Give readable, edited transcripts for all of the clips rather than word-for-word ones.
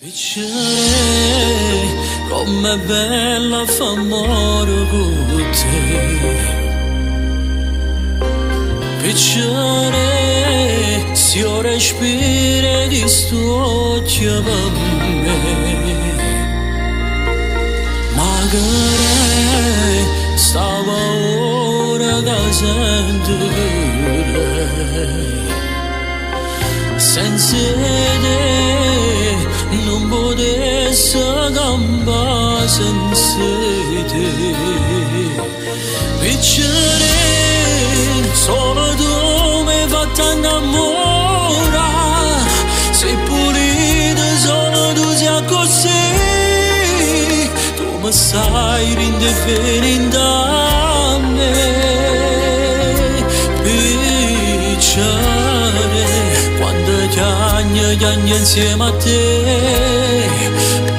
Piccerè, comm'è bello a fà ammore cu te. Piccerè, si 'o respiro 'e chist'uocchie pe me. Ma ched'è sta paura ca sento ched'è? Senza 'e te nun putesse campà senza 'e te. Piccerè, solo tu m'hê fatto annammurà. Si' pulita, solo tu si' accussì. Tu me staje dint' 'e vene dint' a me. Piccerè, quando chiagne, chiagne insieme a te.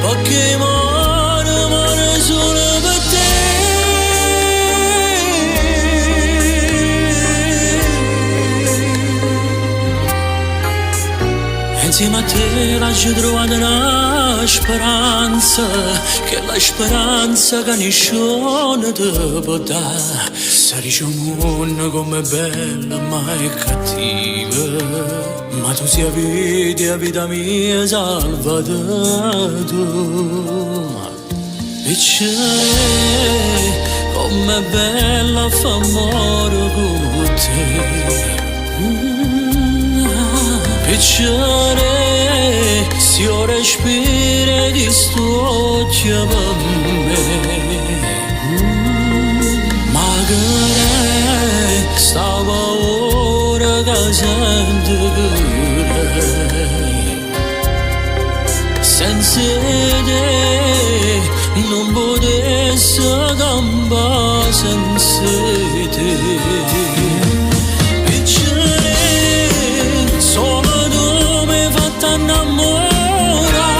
Pecché more, more solo pe te. Insieme a te l'aggio trovata na speranza, chella speranza che nisciuno te può dà. Se dice 'o munno comm'è bello ma è cattivo, ma tu si' 'a vita e 'a vita mia salvata tu. Piccerè, comm'è bello a fà ammore cu te. Piccerè, si 'o respiro 'e chist'uocchie pe me. Ma ched'è sta paura ca sento ched'è? Senza 'e te nun putesse campà senza 'e te. Piccerè, solo tu m'hê fatto annammurà.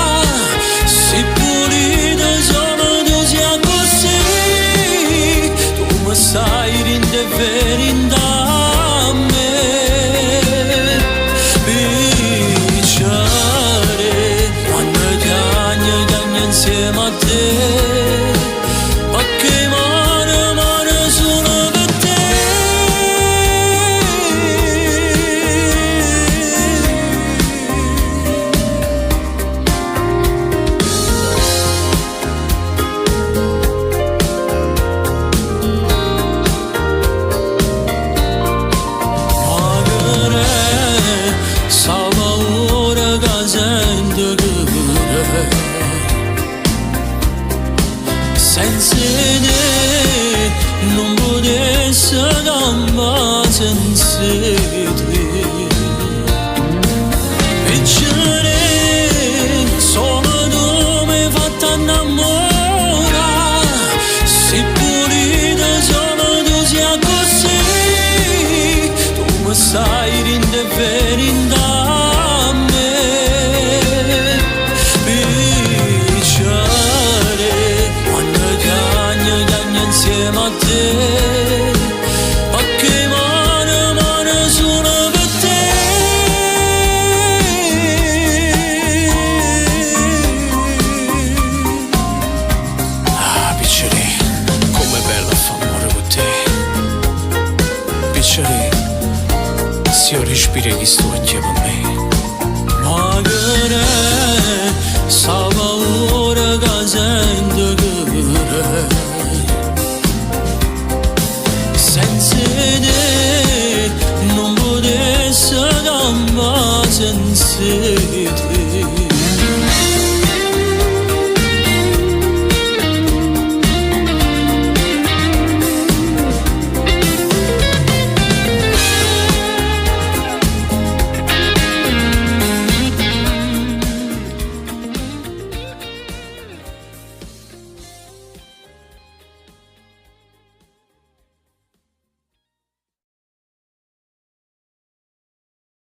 Si' pulita, solo tu si' accussì. Tu me staje dint' 'e vene dint' a me. Piccerè, quando chiagne, chiagne insieme a te. Pecché more, more solo pe te. Ma ched'è sta paura ca sento ched'è? Senza 'e te nun putesse campà senza 'e te. Piccerè, solo tu m'hê fatto annammurà. Si' pulita, solo tu si' accussì. Tu me staje dint' 'e vene dint' a me. Piccerè, quando chiagne, chiagne insieme a te. Pecché more, more solo pe te. Ah, piccerè, comm'è bello a fà ammore cu te. Piccerè, si 'o respiro 'e chist'uocchie pe me. Ma ched'è sta paura ca sento ched'è? Senza 'e te nun putesse campà senza 'e